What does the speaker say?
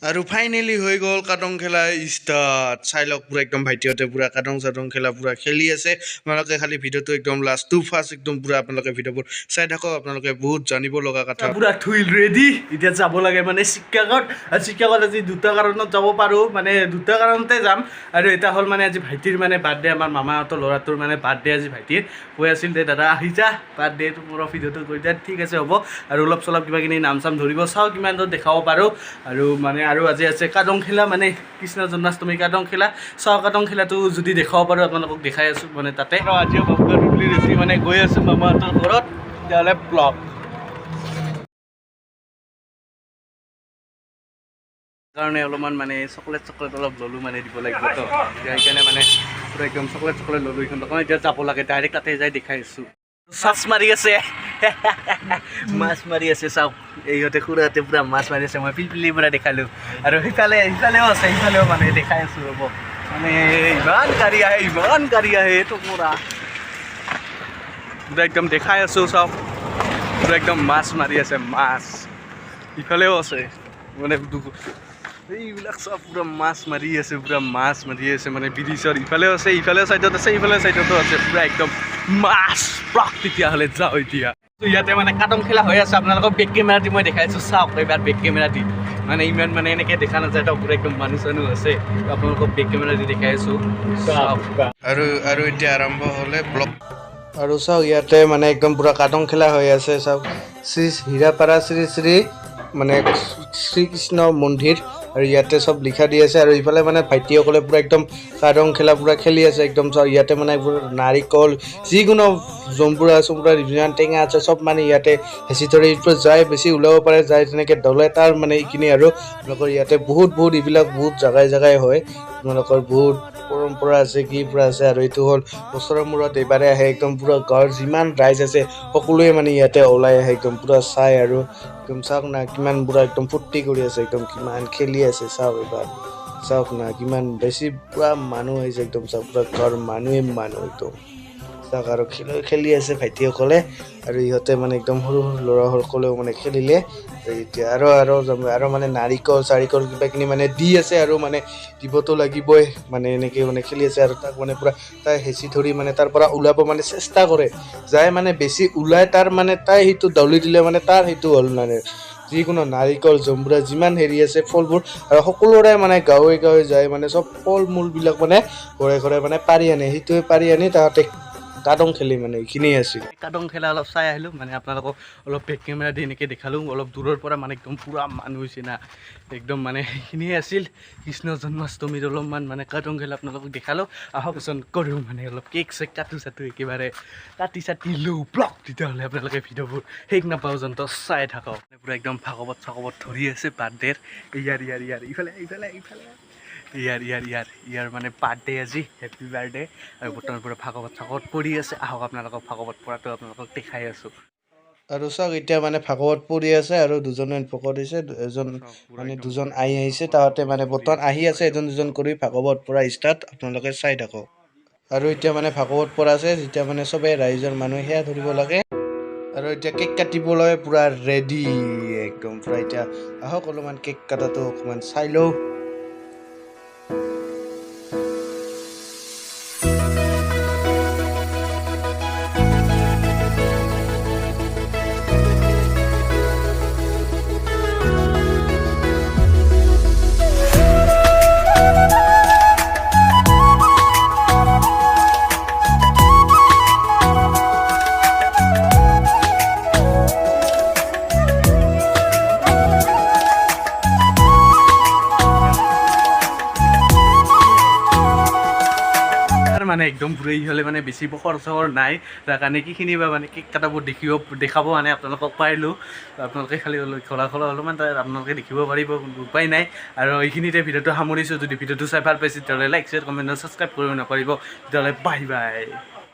আৰু ফাইনেলি হৈ গ'ল কাটং খেলা ষ্টাৰ্ট। চাই লওক, পূৰা একদম ভাইটিহঁতে পূৰা কাটং চাটং খেলা পূৰা খেলি আছে। আপোনালোকে খালি ভিডিঅ'টো একদম লাষ্ট টু ফাৰ্ষ্ট একদম পূৰা আপোনালোকে ভিডিঅ'বোৰ চাই থাকক, আপোনালোকে বহুত জানিব লগা কথা। পূৰা থুইল ৰেডি, এতিয়া যাব লাগে মানে চিকাগত। আৰু চিকাগত আজি দুটা কাৰণত যাব পাৰোঁ, মানে দুটা কাৰণতে যাম। আৰু এটা হ'ল মানে আজি ভাইটিৰ মানে বাৰ্থডে, আমাৰ মামাহঁতৰ ল'ৰাটোৰ মানে বাৰ্থডে আজি। ভাইটিৰ কৈ আছিল দে দাদা আহি যা, বাৰ্থডেটো মোৰ ভিডিঅ'টো কৰি দিয়া। ঠিক আছে, হ'ব। আৰু অলপ চলপ কিবা কিনি নাম চাম ধৰিব, চাওঁ কিমান দূৰ দেখাব পাৰোঁ। আৰু মানে আৰু আজি আছে কাদং খেলা, মানে কৃষ্ণ জন্মাষ্টমী কাদং খেলা। চাওঁ কাদং খেলাটো যদি দেখাব পাৰোঁ, আপোনালোকক দেখাই আছোঁ মানে তাতে। আৰু আজিও বাবুকা ৰেচি মানে গৈ আছোঁ মামাহঁতৰ ঘৰত। তেতিয়াহ'লে ব্লগ কাৰণে অলপমান মানে চকলেট চকলেট অলপ ল'লোঁ, মানে দিব লাগিব তো এতিয়া, সেইকাৰণে মানে পূৰা একদম চকলেট চকলেট ল'লোঁ এইখন দোকান। এতিয়া যাব লাগে ডাইৰেক্ট তাতে যাই দেখাই আছোঁ। মাছ মাৰি আছে, মাছ মাৰি আছে, চাওক। এইহঁতে খুৰাহঁতে পূৰা মাছ মাৰি আছে। মই পিলপিলিৰ পৰা দেখালোঁ। আৰু সিফালে সিফালেও আছে, সিফালেও মানে দেখাই আছোঁ, ৰ'ব। মানে ইমান গাড়ী আহে, ইমান গাড়ী আহে, এইটো পূৰা পূৰা একদম দেখাই আছোঁ, চাওক। পূৰা একদম মাছ মাৰি আছে মাছ। ইফালেও আছে, মানে এইবিলাক চব পূৰা মাছ মাৰি আছে, পূৰা মাছ মাৰি আছে। মানে ব্ৰিজৰ ইফালেও আছে, ইফালে চাইডত আছে, ইফালে চাইডতো আছে, পূৰা একদম মাছ প্ৰক। তেতিয়াহ'লে যাওঁ এতিয়া। ইয়াতে মানে কাটং খেলা হৈ আছে। আপোনালোকক বেক কেমেৰা দি মই দেখাইছোঁ, চাওক এইবাৰ বেক কেমেৰা দি। মানে ইমান মানে এনেকৈ দেখা নাযায় তো, পূৰা একদম মানুহ চানুহ আছে। আপোনালোকক বেক কেমেৰা দি দেখাই আছোঁ, চাওক। আৰু আৰু এতিয়া আৰম্ভ হ'লে ব্লগ। আৰু চাওক, ইয়াতে মানে একদম পূৰা কাটং খেলা হৈ আছে, চাওক। শ্ৰী হীৰাপাৰা শ্ৰী শ্ৰী মানে শ্ৰীকৃষ্ণ মন্দিৰ আৰু ইয়াতে চব লিখা দি আছে। আৰু ইফালে মানে ভাইটিসকলে পূৰা একদম কাদং খেলা পূৰা খেলি আছে একদম। চাওক, ইয়াতে মানে এইবোৰ নাৰিকল, যিকোনো জম্বুৰা চম্বুৰা যিমান টেঙা আছে চব মানে ইয়াতে হেঁচি ধৰি যায়, বেছি ওলাব পাৰে যায় তেনেকৈ দলে তাৰ মানে এইখিনি। আৰু আপোনালোকৰ ইয়াতে বহুত বহুত এইবিলাক বহুত জেগাই জেগাই হয়। আপোনালোকৰ বহুত পৰম্পৰা আছে, কি পুৰা আছে। আৰু এইটো হ'ল বছৰৰ মূৰত এইবাৰে আহে। একদম পূৰা গাঁৱৰ যিমান ৰাইজ আছে সকলোৱে মানে ইয়াতে ওলাই আহে, একদম পূৰা চাই। আৰু একদম চাওক না, কিমান পূৰা একদম ফূৰ্তি কৰি আছে, একদম কিমান খেলি আছে, চাওক এইবাৰ। চাওক না, কিমান বেছি পূৰা মানুহ আহিছে একদম। চাওক, পূৰা গাঁৱৰ মানুহে মানুহ একদম, চাওক। আৰু খেল খেলি আছে ভাইটিসকলে। আৰু ইহঁতে মানে একদম সৰু সৰু ল'ৰাসকলেও মানে খেলিলে। আৰু এতিয়া আৰু আৰু আৰু মানে নাৰিকল চাৰিকল কিবা কিনি মানে দি আছে। আৰু মানে দিবতো লাগিবই, মানে এনেকৈ মানে খেলি আছে। আৰু তাক মানে পূৰা তাই হেঁচি ধৰি মানে তাৰ পৰা ওলাব মানে চেষ্টা কৰে, যাই মানে বেছি ওলাই তাৰ মানে তাই সেইটো দলি দিলে মানে তাৰ সেইটো হ'ল। মানে যিকোনো নাৰিকল জম্বুৰা যিমান হেৰি আছে ফলবোৰ আৰু সকলোৰে মানে গাঁৱে গাঁৱে যায় মানে চব ফল মূলবিলাক মানে ঘৰে ঘৰে মানে পাৰি আনে, সেইটোৱে পাৰি আনি তাহাঁতে কাদং খেলি, মানে এইখিনিয়ে আছিল। কাদং খেলা অলপ চাই আহিলোঁ, মানে আপোনালোকক অলপ বেক কেমেৰা দি এনেকৈ দেখালোঁ অলপ দূৰৰ পৰা। মানে একদম পূৰা মানুহ হৈছে না একদম, মানে সেইখিনিয়ে আছিল কৃষ্ণ জন্মাষ্টমীৰ অলপমান মানে কাদং খেলা আপোনালোকক দেখালোঁ। আহকচোন কৰোঁ, মানে অলপ কেক চেক কাটো চাটো, একেবাৰে কাটি চাটি লওঁ ব্লক। তেতিয়াহ'লে আপোনালোকে ভিডিঅ'বোৰ শেষ নাপাওঁ যন্ত চাই থাকক। মানে পূৰা একদম ভাগৱত চাগৱত ধৰি আছে বাৰ্থডেৰ। ইয়াৰ ইয়াৰ ইয়াৰ ইফালে ইফালে ইফালে ইয়াৰ ইয়াৰ ইয়াৰ ইয়াৰ মানে বাৰ্থডে আজি, হেপী বাৰ্থডে। আৰু বৰ্তমান পূৰা ভাগৱত চাগৱত পঢ়ি আছে। আহক, আপোনালোকক ভাগৱত পঢ়াটো আপোনালোকক দেখাই আছোঁ। আৰু চাওক, এতিয়া মানে ভাগৱত পঢ়ি আছে আৰু দুজনে ভকত হৈছে, এজন মানে দুজন আই আহিছে। তাহাঁতে মানে বৰ্তমান আহি আছে এজন দুজন কৰি। ভাগৱত পঢ়া ষ্টাৰ্ট, আপোনালোকে চাই থাকক। আৰু এতিয়া মানে ভাগৱত পঢ়া আছে, যেতিয়া মানে চবে ৰাইজৰ মানুহে সেৱা ধৰিব লাগে। আৰু এতিয়া কেক কাটিবলৈ পূৰা ৰেডি একদম পূৰা। এতিয়া আহক, অলপমান কেক কটাটো অকণমান চাই লওঁ। তাৰ মানে একদম পুৰা হ'লে মানে বেছি খৰচ চৰ নাই, তাৰ কাৰণে কিখিনি বা মানে কেক কটাবোৰ দেখিব দেখাব মানে আপোনালোকক পাৰিলোঁ। আপোনালোকে খালি খোলা খোলা অলপমান তাত আপোনালোকে দেখিব পাৰিব, কোনো উপায় নাই। আৰু এইখিনিতে ভিডিঅ'টো সামৰিছোঁ। যদি ভিডিঅ'টো চাই ভাল পাইছে, তেতিয়াহ'লে লাইক, শ্বেয়াৰ, কমেণ্ট, ছাবস্ক্ৰাইব কৰিব নাপাহৰিব। তেতিয়াহ'লে বাই বাই।